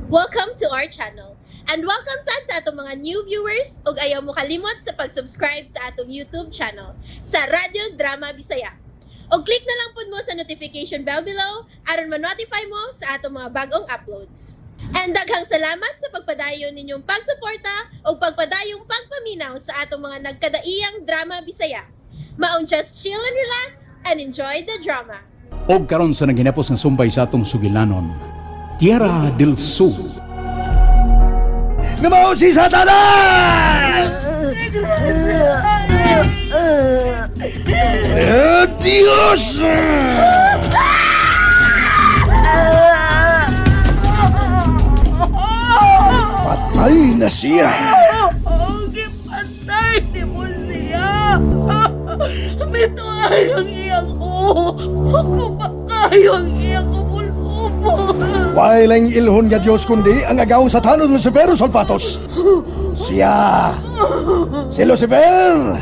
Welcome to our channel. And welcome sad sa atong mga new viewers ug ayaw mo kalimot sa pag-subscribe sa atong YouTube channel sa Radyo Drama Bisaya. Og click na lang pud mo sa notification bell below aron ma-notify mo sa atong mga bagong uploads. And daghang salamat sa pagpadayon ninyong pagsuporta ug pagpadayong pagpaminaw sa atong mga nagkadaiyang drama Bisaya. Maong just chill and relax and enjoy the drama. Og karon sa naghinapos nga sumbay sa atong sugilanon, Tierra del Sur. Namaw si Satanas! Eh, Diyos! Patay na siya. Oh, gipatay ni mo siya. Mito ay ang iyang o. Ako pa kayo ang iyang ubol-ubol. Way lang ilhon nga Diyos kundi ang agawang satano Lucifer Solfatos. Siya! Si Lucifer!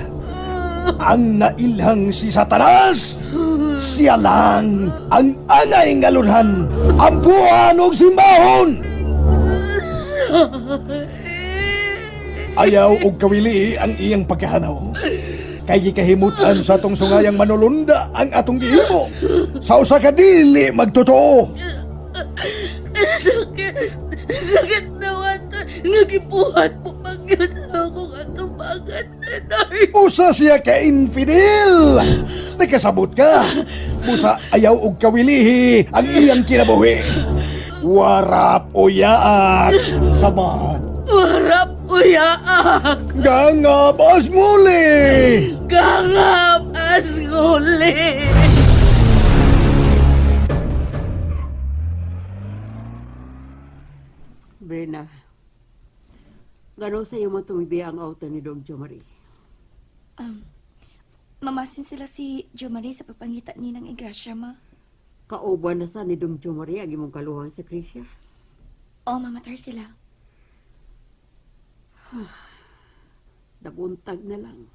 Ang nailhang si Satanas! Siya lang ang angay nga lunhan, ang buwan og simbahon! Ayaw og kawili ang iyang pagkahanaw. Kay gikahimutan sa atong sungayang manulunda ang atong gihimo. Sa usa ka dili magtotoo. Sakit. Sakit naman to. Nagibuhat mo pag yun sa akong atubangan, Leonard. Usa siya ka infidel. Nakasabot ka. Busa ayaw og kawilihi ang iyang kinabuhi. Warap o yaak. Sabat. Warap ko yaak. Gangap as muli. Gangap as guli. Brena, gano'n sa iyo mo tumigdi ang auto ni Dog Jomari? Mamasin sila si Jo Marie sa pagpangita ni ng Igrasya, ma. Kauban na sa ni Dong Jomari ang imong kaluhan sa Krisya. O, mamatar sila. Nabuntag na lang.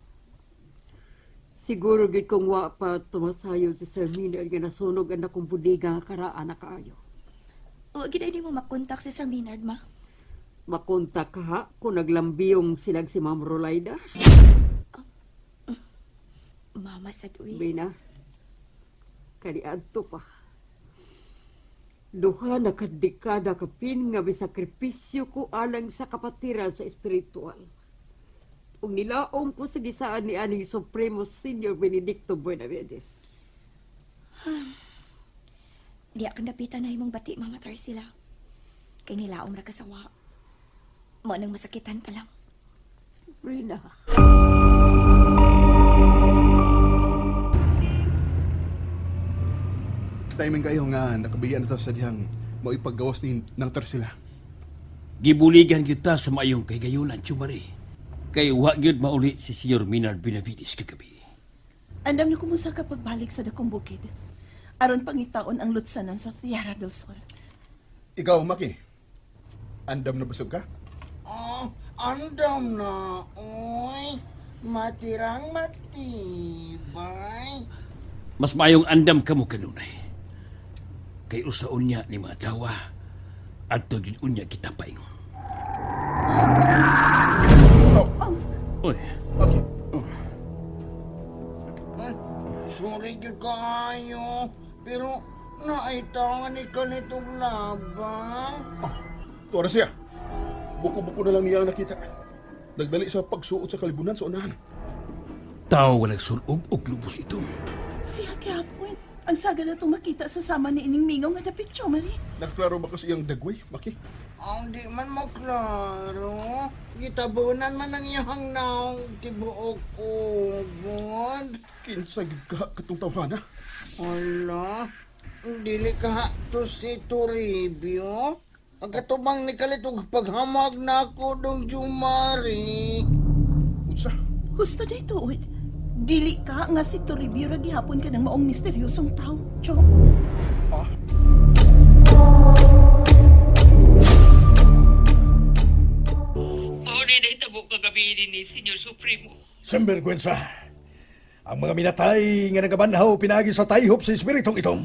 Siguro gid kung wa pa tumasayo si Sir Miner nga nasunog ang akong budiga nga karaan na kaayo. Huwag gid ay mo makontak si Sir Maynard, ma. Makontak ka ha kung naglambiyong silag si Ma'am Rolaida. Mama sad uy. Brena, kaniadto pa. Duha na kadekada kapin nga misakripisyo ko alang sa kapatiran sa espiritual. Ug nilaom ko sa gisaan ni aning Supremo Senior Benedicto Buenavides. Di akong dapitan na imong bati, mamatar sila. Kay nilaom ra ka sa wa. Mo nang masakitan ka lang. Brina, Timing kayo nga nakabiyan na ta sa dihang maipaggawas ni ng Tarsila. Gibuligan kita sa maayong kahigayunan, Chumari. Kay wa gyud mauli si Senyor Minard Benavides kagabi. Andam niyo kumusa ka pagbalik sa dakong bukid. Aron pangitaon ang lutsanan sa Tierra del Sol. Ikaw, Maki. Andam na busog ka? Oh, andam na, oy. Matirang matibay. Mas maayong andam kamo kanunay. Kay usaon niya ni mga tawa adto gyud unya kita paingon. Oh. Oy, Okay. Sorry jud kaayo, pero naitangan ni kanitong labang. Tuwa na siya. Buko-buko na lang niya ang nakita. Nagdali sa pagsuot sa kalibunan sa unahan. Tao walang sulob og lubos ito. Siya gyapon. Ang saga na itong makita sa sama ni ining mingaw nga dapit, Chomari. Nakaklaro ba kasi iyang dagway, Maki? Ang di man maklaro. Gitabunan man ang iyang naong tibuok ugod. Kinsa gid ka katong tawhana? Ala, dili ka to si Toribio. Ang katubang ni kalitog paghamag na ako dong Jumari. Unsa? Husto day tuod. Dili ka nga si Toribio ra gihapon ka ng maong misteryosong tao, Chong. Ah? Mao na nahitabo kagabi ni Senyor Supremo. Sinbergwensa. Ang mga minatay nga nagabanhaw pinagi sa tayhop sa espiritong itom.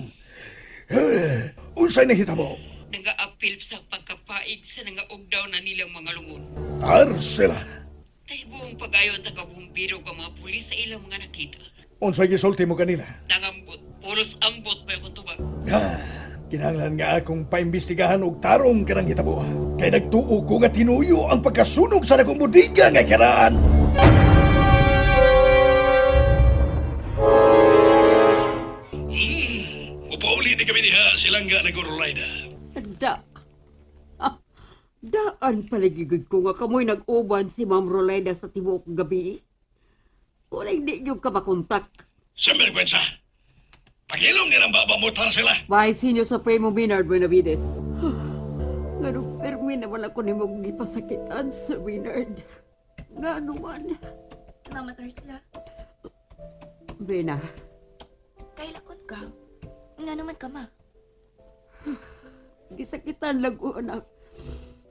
Eh, unsay nahitabo? Nagaapil Giapil sa pagkapaig sa nangaugdaw na nilang mga lungon. Tarsila! Tahibuong pagayon taga-bumbiro ang mga pulis sa ilang mga nakita. Unsay gisulti mo kanila? Nangambot, puros ambot pa akong tubag. Ah, kinahanglan nga akong paimbestigahan og tarong kanang hitabo. Kay nagtuo ko nga tinuyo ang pagkasunog sa dakong bodega nga karaan. Upauli ni kami diha silangga na Gorolaida. Da. Ah, daan paligigod ko nga kamoy nag-uban si Ma'am Roleda sa tibuok gabi. Wala hindi yung ka makontak. Sinvergüenza. Pagilom nilang baba mo sila. Bye, Senior Supremo Maynard Benavides. Nga nung permi naman ako ni mong gipasakitan, Sir Maynard. Nga naman. Mama Tarsila, Bena, kailakon ka. Nga naman ka, ma. gisakitan lang ko, anak.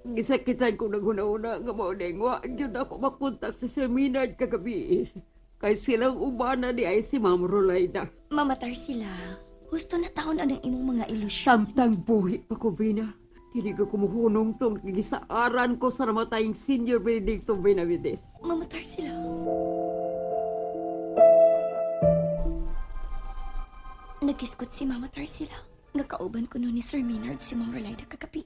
Gisakitan ko naghuna-una nga mao na wa gyud ako makontak si Sir Maynard kagabi. Kay silang ubana ni ay si Ma'am Rolaida. Mama Tarsila, husto na taon ang imong mga ilusyon. Samtang buhi pa ko, Bina. Dili ko kumuhunong tong gisaaran ko sa namatayang Senior Benedicto Benavides. Mama Tarsila. Nagiskot si Mama Tarsila. Nga kauban ko noon ni Sir Maynard si Ma'am Rolida kagabi.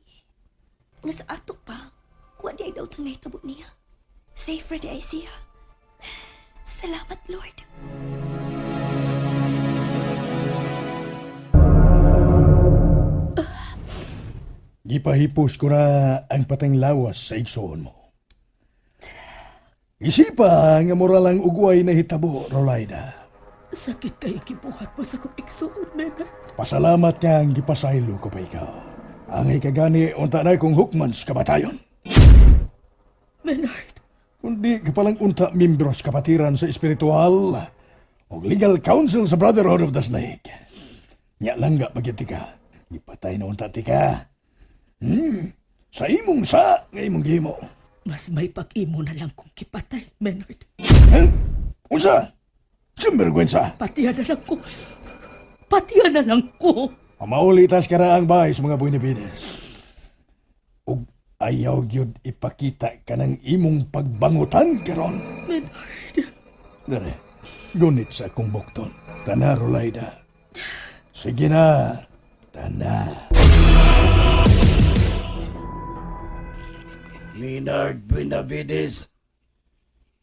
Nga sa ato pa, kuha di ay daw tang nahitabo niya. Safe ready ay siya. Salamat, Lord. Gipahipos ko na ang pateng lawas sa igsoon mo. Isipa nga moral ang ugway na hitabo, Rolaida. Sakit kay gibuhat mo sa kong igsuon, Menard. Pasalamat nga ang gipasaylo ko pa ikaw. Ang ikagani unta na kong hukman sa kamatayon. Menard, Kundi ka palang unta membro sa kapatiran sa espiritual o legal counsel sa Brotherhood of the Snake. Nya langga pagyud ka. Gipatay na unta tika. Sa imong sa nga imong gihimo. mas may pag-imo na lang kung kipatay, Menard. Eh? Unsa? Simbergwensa. Patihan na lang ko. Patihan na lang ko. Pamaulitas ka ang bahay sa mga Buenavides. Ug ayaw gyud ipakita ka ng imong pagbangutan karon. Menard. Dere, gunit sa akong bukton. Tana, Rolaida. Sige na, tana. Maynard Benavides,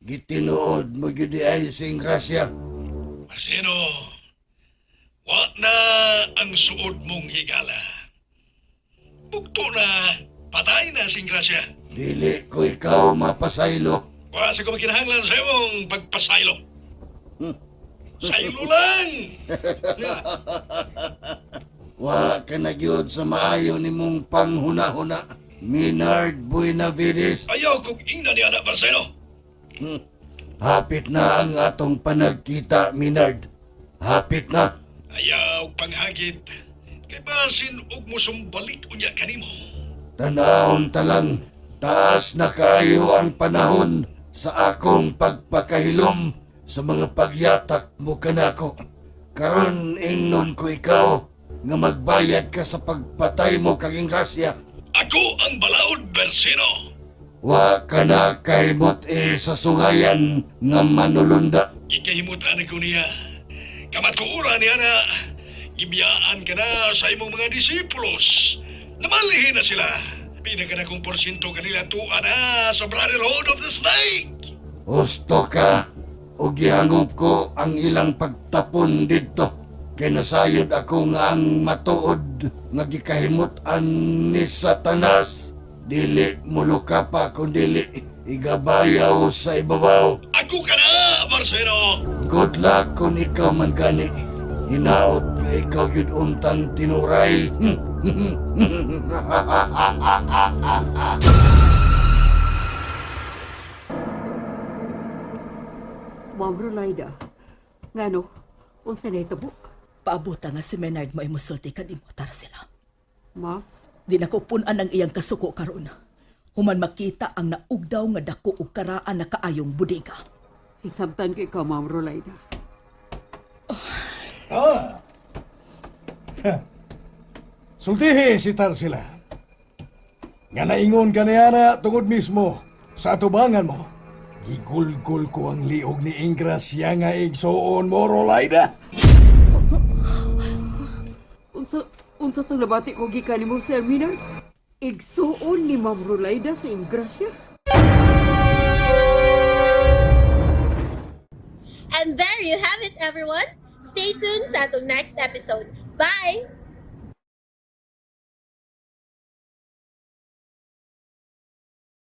gitinuod mo gyud ay sing grasya. Marcelo, wa na ang suod mong higala. Bugto na, patay na sing grasya. Dili ko ikaw mapasaylo. Wa sa ko makinahanglan sa imong pagpasaylo. Saylo lang! Wa ka na gyud sa maayo nimong panghuna-huna. Maynard Benavides, Ayaw kong ingna ni anak Marcelo. hapit na ang atong panagkita, Maynard. Hapit na. Ayaw panghagit. Kay basin og musumbalik unya kanimo. Tanahon talang, taas na kaayo ang panahon sa akong pagpakahilom sa mga pagyatak mo kanako. Karon ingnon ko ikaw nga magbayad ka sa pagpatay mo kaging grasya. Ako ang balaod, Bersino. Wa ka na kahimot e sa sungayan nga manulunda. Gikahimutan ko niya. Kamatuoran niya na gibiyaan ka na sa imong mga disipulos. Namalihin na sila. Pinaka na kong porsyento kanila tuwa na sa Brotherhood of the Snake. Husto ka o gihangop ko ang ilang pagtapon didto. Kay nasayod ako nga ang matuod nga gikahimot-an ni Satanas. Dili muluka pa kung dili igabayaw sa ibabaw. Ako ka na, Marcelo. Good luck kung ikaw man gani. Hinaot nga ikaw yun untang tinuray. Ma'am Rolaida, ngano, unsa na ito Paabuta nga si Menard mo musulti kanimo Tarsila. Ma, Di na ko punan ang iyang kasuko karon. Human makita ang naugdaw nga dako og karaan na kaayong bodega. hisabtan ko ikaw, Ma'am Rolaida. Ah. Ha. Sultihi si Tarsila. Nga naingon ka niya na tungod mismo sa atubangan mo. Gigulgol ko ang liog ni Ingrasya nga igsuon mo, Rolaida. Unsa unsa tong nabati ko gikan nimo, Sir Maynard? Igsuon ni Ma'am Rolaida sa Ingrasya? And there you have it, everyone. Stay tuned sa atong next episode. Bye!